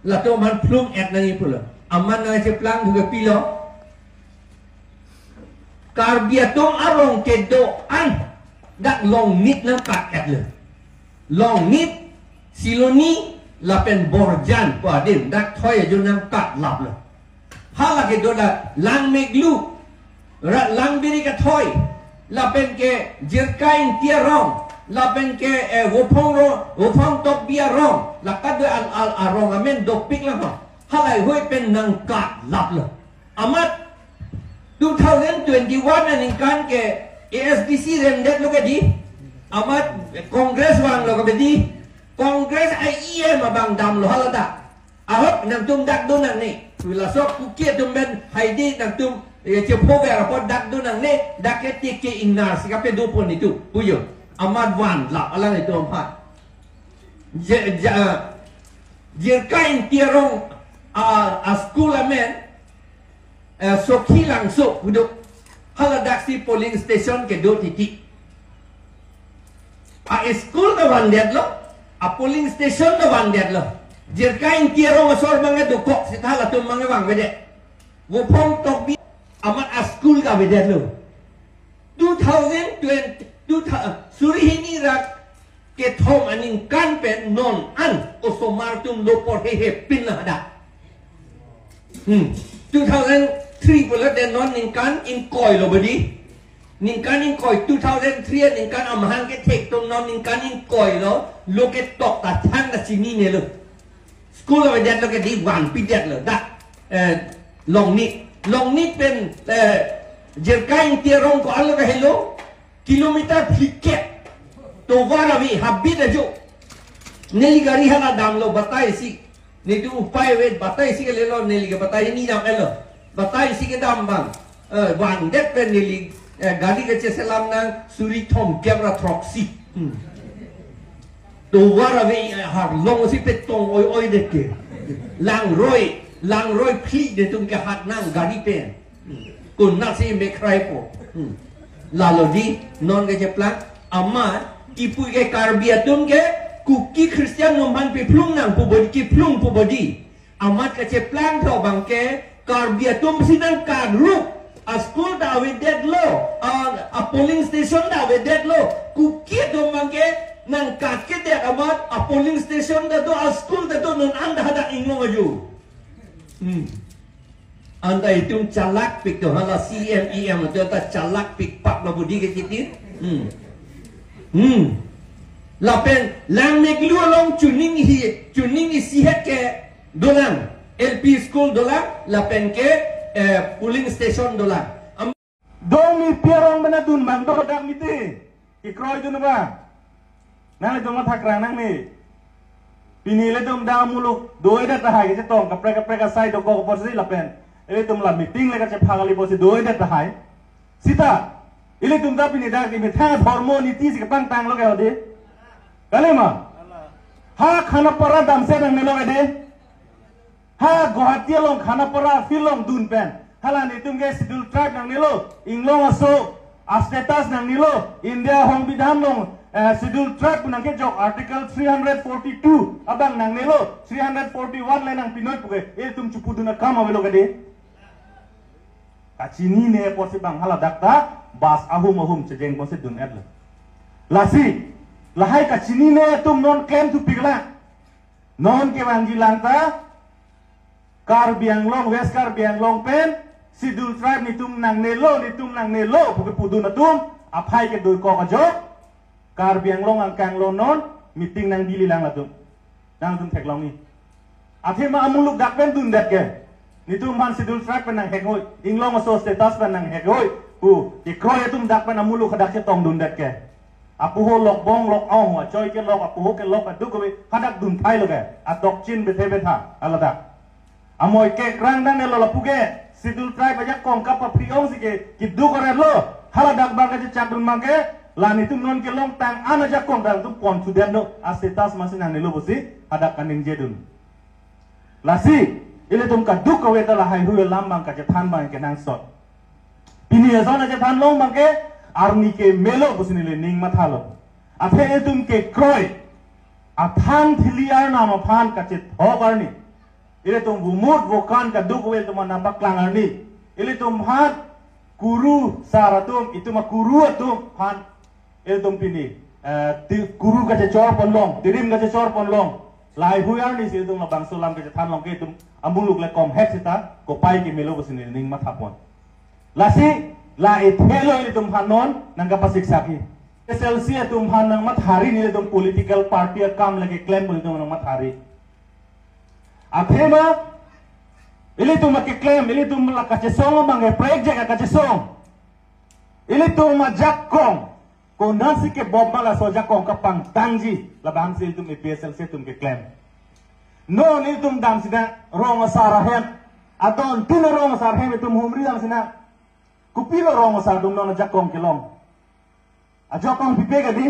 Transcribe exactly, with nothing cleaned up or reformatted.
Latum aphan phlung-et nangji pulo. Amat nangcheplang thu ke pilo. Karbi atum arong kedo-an dak Longnit nangkat-etlo. Longnit, Siloni, lapen Borjan pu adim dak thoi ajo nangkatlaplo. Hala kedo dak Langmeklu, ra Langbiri kethoi, lapen ke Jirka Ingti arong, lapen ke, eh, Vophong ro, Vophong Tokbi arong, la kedo al, al, arong amen dopik lang ho. Halahei hui pen nangkatlaplo. Amat two thousand twenty-one aningkan ke A S D C remdetlo ke di. Amat Congress vanglo ke di. Congress a E M abang damlo hala dak. Ahok nangtum dak do nangne. Laso Kuki atum pen hai di nangtum, eh, chephover apot dak do nangne, dak ke T K Ingnar si kapedo pon itum. Puyo. Amat vanlap alanglitum aphan. Je, ja, Jirka Ingti arong a, a school amen, eh, Sokhi Langso pu do. Hala dak si polling station kedo titi. A school ta vandetlo, a polling station ta vandetlo. Jirka Ingti arong asor abang dokok seta latum abang vangvedet. Vophong Tokbi amat a school kavedetlo. Two thousand twenty, two thou-, suri hini ra kethom aningkan pen non an osomar atum lo porhe hepin la hadak. Hmm. Two thousand three pulote non ningkan ingkoi lo bodi. Ningkan ingkoi, two thousand three aningkan amahang kethek atum non ningkan ingkoi lo, lo ketok ta thang ta chininelo. School avedetlo ke di vanpidetlo dak, eh, Longnit. Longnit pen, eh, Jirka Ingti arong ko-an lo ke helo, kilometer phlikep. Tovar ave, habit ajo. Neli gari hala damlo batai si. Netum upai ave, batai si kelelo, neli ke batai hini dam-etlo. Batai si kedam abang. Eh, vangdet pen neli, eh, gari kecheselam nang suri thomkep ra throksi. Hmm. Tovar ave, eh, harlong si petong oi-oidet ke. Langroi, langroi phli netum kehat nang gari pen. Konat si mekhrai po. Hmm. Lalo di, non kecheplang, amat, kipu ke Karbi atum ke, Kuki Christian atum aphan piphlung nang pu bodi, kiphlung pu bodi. Amat kecheplang tho abang ke, Karbi atum si nangkaruk, a school ta avedetlo, a, a polling station ta avedetlo, Kuki atum abang ke, nangkat kedet amat, a polling station ta do, a school ta do, non an ta hadak Inglong ajo. Hmm. Anta itum chalakpik to hala C M E M to ta chalakpik pak lo bodi ke kitin. Hmm. Hmm. Lapen Langmeklu along chuning hi, chuning isi het ke dolang, L P school dolang, lapen ke, eh, polling station dolang. Am- Dong mi pi arong bana dun bang do dak miti. Kekroi dun ba. Nanglitum mathakrang nangne. Pini ilitum dak muluk doidet tahai kechetong kaprek kaprek asai dokok apotsi lapen ilitum la meeting le kachepha kali apotsi doidet tahai. Sita ilitum ta pini dak di methang dhormo niti si kepangtanglo ke hodi. Kali ma? Ha Khanapara damsi nangnelo ke di. Ha Guwahati along Khanapara field along dun pen. Hala netum ke Scheduled Tribe nangnelo, Inglong aso, a status nangnelo, India Songbidhan along, eh, Scheduled Tribe pu nangkejok Article three hundred forty-two abang nangnelo, three hundred forty-one le nangpinoi puke, ilitum chepudun akam avelo ke di. Kachinine apotsi bang hala dak ta, bus ahum ahum chejeng apotsi dun-etlo. Lasi, lahai kachinine atum non klem thupiklang. Non kevangjilang ta, Karbi Anglong, West Karbi Anglong pen, Scheduled Tribe netum nangnelo, netum nangnelo, pu kepudun atum, aphai kedoikok ajok, Karbi Anglong angkang lo non, meeting nang Delhi lang latum. Nangtum theklongji. Athema amuluk dak pen dundet ke. Netum aphan Scheduled Tribe pen nanghek hoi, Inglong aso status pen nanghek hoi, pu, kekroi atum dak pen amuluk hadak chetong dundet ke. Apuho lok bong lok ong, achoi ke lok, apuho ke lok, aduk kave, hadak dun thailo ke, adokchin bethe betha, haladak. Amoi kekrang dang nelo lapu ke, Scheduled Tribe ajakong kapapri ongsi ke, keduk aret lo, haladak bang kachechak dun bang ke, la netum non kelongtang an ajakong dang tum pon sudet lo, a status masi nangnelo pusi, hadak kaningje dun. Lasi, ilitum kaduk kave ta lahai hui alam bang kachethan bang kenangsot. Pini ason achethan long bang ke, arni ke melo pusi neli ning mathalo. Athe itum kekroi, athang thili arnam aphan kachethok arni. Ilitum vomut vokan kadokave ilitum aphan nangpaklang arni. Ilitum aphan kuru sar atum, itum akuru atum aphan ilitum pini, eh, ti-, kuru kachechor ponlong, tirim kachechor ponlong. Lahei arni si ilitum labangso alam kachethan long ke itum amuluk le komhek seta kopai kemelo pusi neli ning mathapon. Lasi la ithelo ilitum aphan non nangkapasiksak he. S L C atum aphan nangmathari, nelitum political party akam lake klem pu ilitum nangmathari. Athema ilitum akeklem, ilitum la kachesong amang ke project akachesong. Ilitum ajakong konatsi kebom ma laso ajakong kapangtangji, labangsi ilitum A P S L C atum keklem. Non ilitum damsi na rong asar ahem, adon tin arong asar ahem itum humri damsi na, kopilo rong asar atum non ajakong kelong? Ajakong pipe kadi?